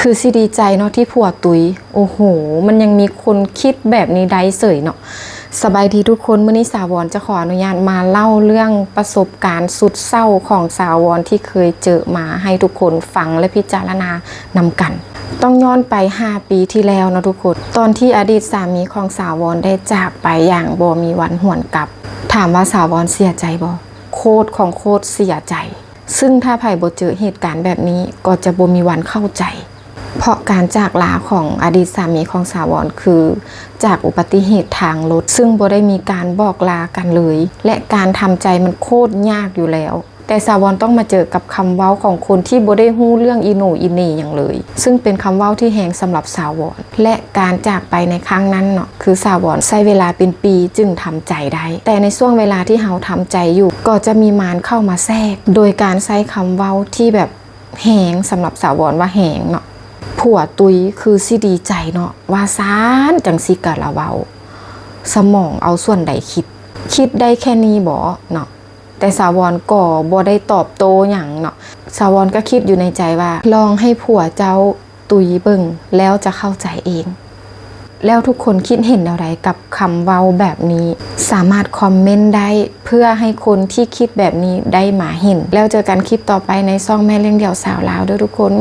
ຄືຊິດີໃຈເນາະທີ່ຜົວຕຸຍ. ໂອ້ໂຫ ມັນຍັງມີຄົນຄິດແບບນີ້ໄດ້ເສີຍເນາະ. ສະບາຍດີທຸກຄົນ, ມື້ນີ້ສາວອນຈະຂໍອະນຸຍາດມາເລົ່າເລື່ອງປະສົບການສຸດເສົ້າຂອງສາວອນທີ່ເຄີຍເຈີມາໃຫ້ທຸກຄົນຟັງ ແລະ ພິຈາລະນານຳກັນ. ຕ້ອງຍ້ອນໄປຫ້າປີທີ່ແລ້ວເນາະທຸກຄົນ, ຕອນທີ່ອະດີດສາມີຂອງສາວອນໄດ້ຈາກໄປຢ່າງບໍ່ມີວັນຫວນກັບ. ຖາມວ່າສາວອນເສຍໃຈບໍ່? ໂຄດຂອງໂຄດເສຍໃຈ. ຊຶ່ງຖ້າໃຜບໍ່ເຈີເຫດການແບບນີ້ ກໍຈະບໍ່ມີວັນເຂົ້າໃຈ ເພາະການຈາກລາຂອງອະດີດສາມີຂອງສາວອນ ຄືຈາກອຸບັດຕິເຫດທາງລົດ ຊຶ່ງບໍ່ໄດ້ມີການບອກລາກັນເລີຍ ແລະ ການທຳໃຈມັນໂຄດຍາກຢູ່ແລ້ວ, ແຕ່ສາວອນຕ້ອງມາເຈີກັບຄຳເວົ້າຂອງຄົນທີ່ບໍ່ໄດ້ຮູ້ເລື່ອງອີໂໜອີເໜຫຍັງເລີຍ, ຊຶ່ງເປັນຄຳເວົ້າທີ່ແຮງສຳລັບສາວອນ. ແລະ ການຈາກໄປໃນຄັ້ງນັ້ນເນາະ ຄືສາວອນໃຊ້ເວລາເປັນປີຈຶ່ງທຳໃຈໄດ້, ແຕ່ໃນຊ່ວງເວລາທີ່ເຮົາທຳໃຈຢູ່ ກໍຈະມີມານເຂົ້າມາແຊກ ໂດຍການໃຊ້ຄຳເວົ້າທີ່ແບບແຮງ, ສຳລັບສາວອນວ່າແຮງເນາະ, ຜົວຕຸຍຄືຊິດີໃຈເນາະ ວ່າຊັ້ນ, ຈັ່ງຊີ້ກະລະເວົ້າ. ສະໝອງເອົາສ່ວນໃດຄິດ? ຄິດໄດ້ແຄ່ນີ້ບໍເນາະ? ແຕ່ສາວອນກໍບໍ່ໄດ້ຕອບໂຕ້ຫຍັງເນາະ. ສາວອນກໍຄິດຢູ່ໃນໃຈວ່າ ລອງໃຫ້ຜົວເຈົ້າຕຸຍເບິ່ງ ແລ້ວຈະເຂົ້າໃຈເອງ. ແລ້ວທຸກຄົນຄິດເຫັນແນວໃດກັບຄຳເວົ້າແບບນີ້? ສາມາດຄອມເມັນໄດ້ ເພື່ອໃຫ້ຄົນທີ່ຄິດແບບນີ້ໄດ້ມາເຫັນ. ແລ້ວເຈີກັນຄລິບຕໍ່ໄປໃນຊ່ອງແມ່ລ້ຽງດ່ຽວສາວລາວເດີ້ທຸກຄົນ.